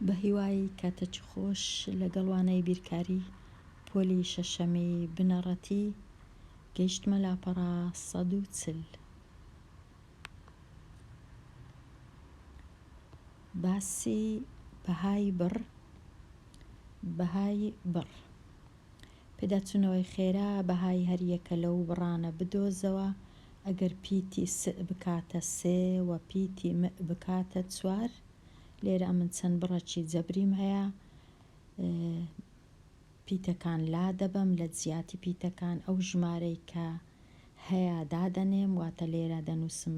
بەهیوای کاتەکی خۆش لەگەڵ وانەی بیرکاری پۆلی شەشەمی بنەڕەتی گەیشتمە لاپەڕە 140. باسی بەهای بڕ بەهای بڕ پێداچوونەوەی خێرا بەهای هەریەکە لەو بڕانە بدۆزەوە ئەگەر پیتی س بکاتە سێ و پیتی م بکاتە چوار لێرە ئەمن چەند بڕەکی جەبریم هەیە پیتەکان لادەبەم لە جیاتی پیتەکان ئەو ژمارەی کە هەیە دادەنێم واتە لێرە دەنووسم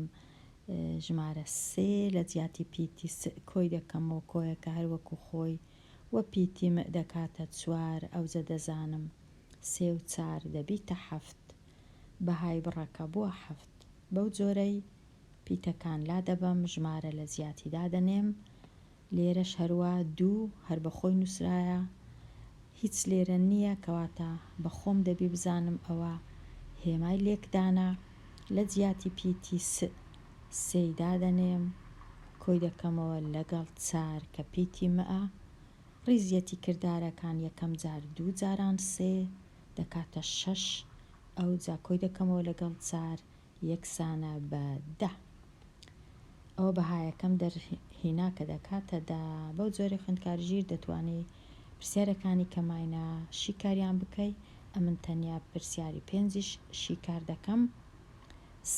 ژمارە سێ لە جیاتی پیتی س کۆی دەکەمەوە کۆیەکە هەر وەکو خۆی و پیتی م دەکاتە چوار ئەوجە دەزانم سێ و چار دەبیتە حەفت بەهای بڕەکە بووە حەفت بەو جۆرەی پیتەکان لادەبەم ژمارە لە جیاتی دادەنێم لێرەش هەروا دوو هەر بە خۆی نووسرایە هیچ لێرە نییە کەواتە بە خۆم دەبی بزانم ئەوە هێمای لێکدانە لە جیاتی پیتی س سێی دادەنێم کۆی دەکەمەوە لەگەڵ چار کە پیتی م'ە ڕیزیەتی کردارەکان یەکەم جار دوو جاران سێ دەکاتە شەش ئەوجا کۆی دەکەمەوە لەگەڵ چار یەکسانە بە دە. ئەوە بەهایەکەم دەرهینا کە دەکاتە دە. بەو جۆرەی خوێندکاری ژیر دەتوانی پرسیارەکانی کەماینە شیکاریان بکەی. ئەمن تەنیا پرسیاری پێنجیش شیکار دەکەم.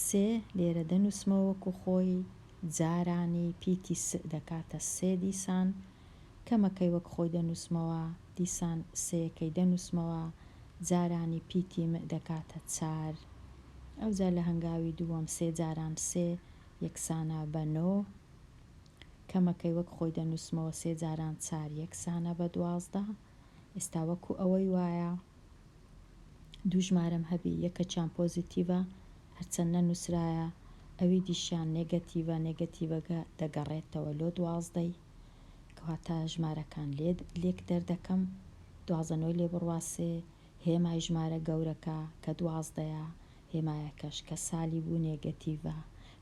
سێ لێرە دەنووسمەوە وەکو خۆی جارانی پیتی س دەکاتە سێ دیسان کەمەکەی وەک خۆی دەنووسمەوە دیسان سێیەکەی دەنووسمەوە جارانی پیتی م دەکاتە چار. ئەوجا لە هەنگاوی دووەم سێ جاران سێ یەکسانە بە نۆ. کەمەکەی وەک خۆی دەنووسمەوە سێ جاران چار یەکسانە بە 12. ئێستا وەکو ئەوەی وایە دوو ژمارەم هەبی یەکەکیان پۆزیتیڤە هەرچەند نەنووسرایە ئەوی دیشیان نێگەتیڤە نێگەتیڤەگە دەگەڕێتەوە لۆ دوازدەی کەواتە ژمارەکان لێک دەردەکەم دوازدە نۆی لێ بڕوا سێ هێمای ژمارە گەورەکە کە دوازدەیە، هێمایەکەش کە سالیب و نێگەتیڤە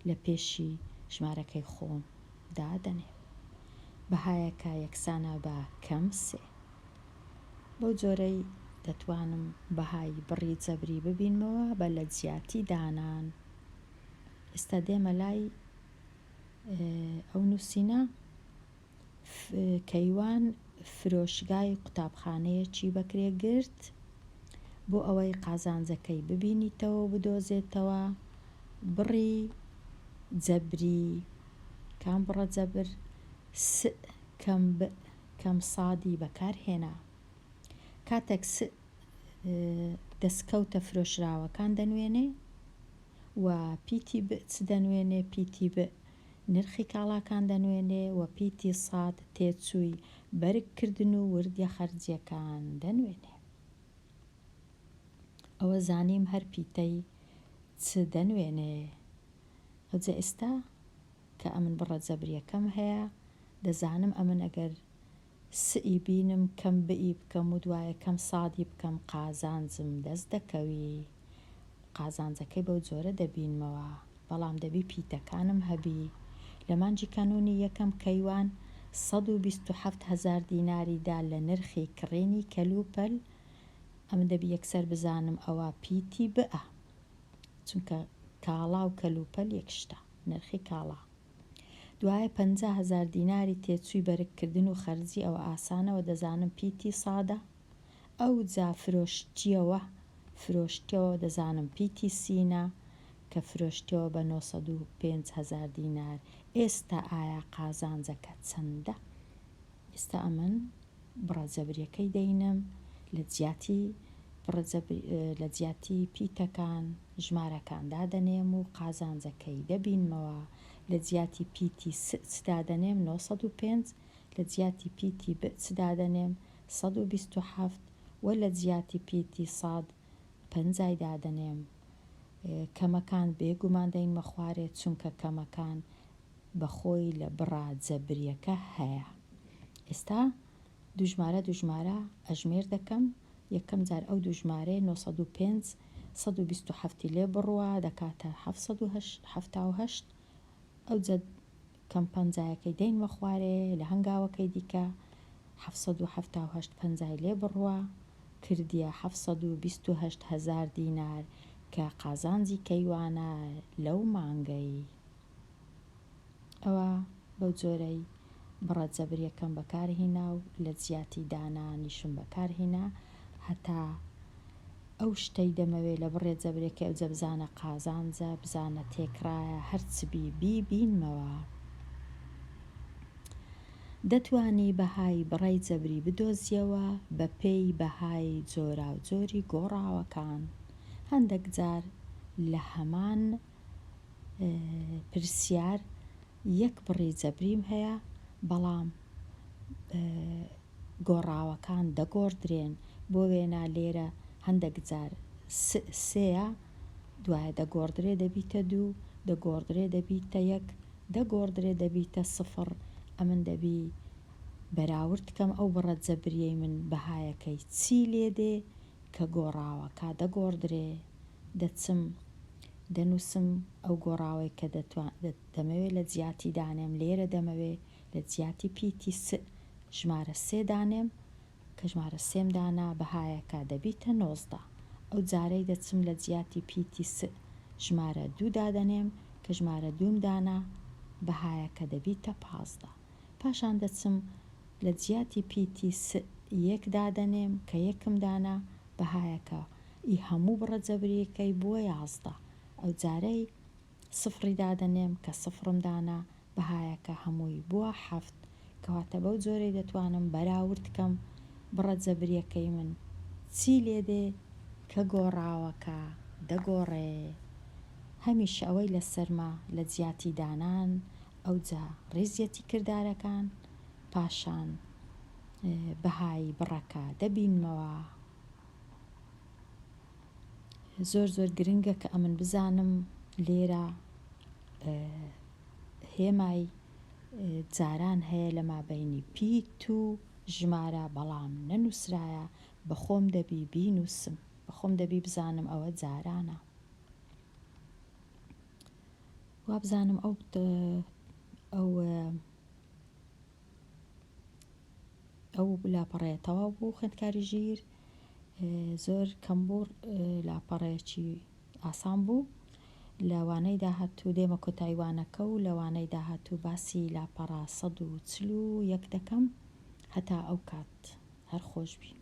لە پێشی ژمارەکەی خۆم دادەنێم. بەهایەکە یەکسانە بە کەم سێ. بەو جۆرەی دەتوانم بەهای بڕی جەبری ببینمەوە بە لە جیاتی دانان. ئێستا دێمە لای ئەو نووسینە. کەیوان فرۆشگای قوتابخانەیەکی بەکرێ گرت بۆ ئەوەی قازانجەکەی ببینیتەوە و بدۆزێتەوە، بڕی جەبری، کام بڕە جەبر، سئ کەم بئ کەم سادی بەکار هێنا. کاتێک سئ دەسکەوتە فرۆشراوەکان دەنوێنێ، و پیتی بئ چ دەنوێنێ، پیتی بئ نرخی کاڵاکان دەنوێنێ و پیتی ساد تێچووی بەرگ کردن و وردیە خەرجیەکان دەنوێنێ. ئەوە زانیم هەر پیتەی چ دەنوێنێ. ئەوجە ئێستا کە ئەمن بڕە جەبریەکەم هەیە دەزانم ئەمن ئەگەر سئی بینم کەم بئی بکەم و دوایە کەم سادی بکەم قازانجم دەست دەکەوی. قازانجەکەی بەو جۆرە دەبینمەوە، بەڵام دەبی پیتەکانم هەبی. لە مانگی کانوونی یەکەم کەیوان 127 هەزار دیناری دا لە نرخی کڕینی کەلوپەل، ئەمن دەبی یەکسەر بزانم ئەوە پیتی بئە، چونکە کاڵا و کەلوپەل یەک شتە، نرخی کاڵا. دوایە 50 هەزار دیناری تێچووی بەرگکردن و خەرجی ئەوە ئاسانە وە دەزانم پیتی سادە. ئەوجا فرۆشتیەوە فرۆشتیەوە دەزانم پیتی سینە کە فرۆشتیەوە بە 905 هەزار دینار ئێستا ئایا قازانجەکە چەندە؟ ئێستا ئەمن بڕە جەبریەکەی دەینم لە جیاتی بڕە جەبری لە جیاتی پیتەکان ژمارەکان دادەنێم و قازانجەکەی دەبینمەوە لە جیاتی پیتی س چ دادەنێم 905 لە جیاتی پیتی ب چ دادەنێم 127 و لە جیاتی پیتی ساد پەنجای دادەنێم. کەمەکان بێ گومان دەینمە خوارێ چونکە کەمەکان بە خۆی لە بڕە جەبریەکە هەیە. ئێستا دوو ژمارە دوو ژمارە ئەژمێر دەکەم یەکەم جار ئەو دوو ژمارەیە 905 127 ی لێ بڕوا دەکاتە 778 ئەوجە. کەم پەنجایەکەی دەینمە خوارێ لە هەنگاوەکەی دیکە 778 پەنجای لێ بڕوا کردیە 728 هەزار دینار کە قازانجی کەیوانە لەو مانگەی. ئەوا بەو جۆرەی بڕە جەبریەکەم بەکار هینا و لە جیاتی دانانیشم بەکار هینا هەتا ئەو شتەی دەمەوێ لە بڕێ جەبرێکەی ئەوجە بزانە قازانجە بزانە تێکڕایە هەرچ بی بیبینمەوە. دەتوانی بەهای بڕەی جەبری بدۆزیەوە بە پێی بەهای جۆراوجۆری گۆڕاوەکان. هەندەک جار لە هەمان پرسیار یەک بڕی جەبریم هەیە بەڵام گۆڕاوەکان دەگۆڕدرێن بۆ وێنا لێرە هەندەک جار س سێیە دوایە دەگۆڕدرێ دەبیتە دوو دەگۆڕدرێ دەبیتە یەک دەگۆڕدرێ دەبیتە سفڕ ئەمن دەبی بەراورد کەم ئەو بڕە جەبریەی من بەهایەکەی چی لێ دێ کە گۆڕاوەکە دەگۆڕدرێ دەچم دەنووسم ئەو گۆڕاوەی کە دەمەوێ لە جیاتی دانێم لێرە دەمەوێ لە جیاتی پیتی س ژمارە سێ دانێم کە ژمارە سێم دانا بەهایەکە دەبیتە 19 ئەو جارەی دەچم لە جیاتی پیتی س ژمارە دوو دادەنێم کە ژمارە دووم دانا بەهایەکە دەبیتە 15 پاشان دەچم لە جیاتی پیتی س یەک دادەنێم کە یەکم دانا بەهایەکە ئی هەموو بڕە جەبریەکەی بووە 11 ئەو جارەی سفڕی دادەنێم کە سفڕم دانا بەهایەکە هەمووی بووە حەفت کەواتە بەو جۆرەی دەتوانم بەراورد کەم بڕە جەبریەکەی من چی لێ دێ کە گۆڕاوەکە دەگۆڕێ هەمیشە ئەوەی لەسەرمە لە جیاتی دانان ئەوجا ڕیزیەتی کردارەکان پاشان بەهای بڕەکە دەبینمەوە. زۆر زۆر گرنگە کە ئەمن بزانم لێرە هێمای جاران هەیە لە مابەینی پیت و ژمارە بەڵام نەنووسرایە بەخۆم دەبی بینووسم بەخۆم دەبی بزانم ئەوە جارانە وابزانم ئەو ئەو ئەو لاپەڕەیە تەواو بوو خوێندکاری ژیر زۆر کەم بوو لاپەڕەیەکی ئاسان بوو لە وانەی داهاتوو دێمە کۆتایی وانەکە و لە وانەی داهاتوو باسی لاپەڕە 141 دەکەم هەتا ئەو کات هەر خۆش بی.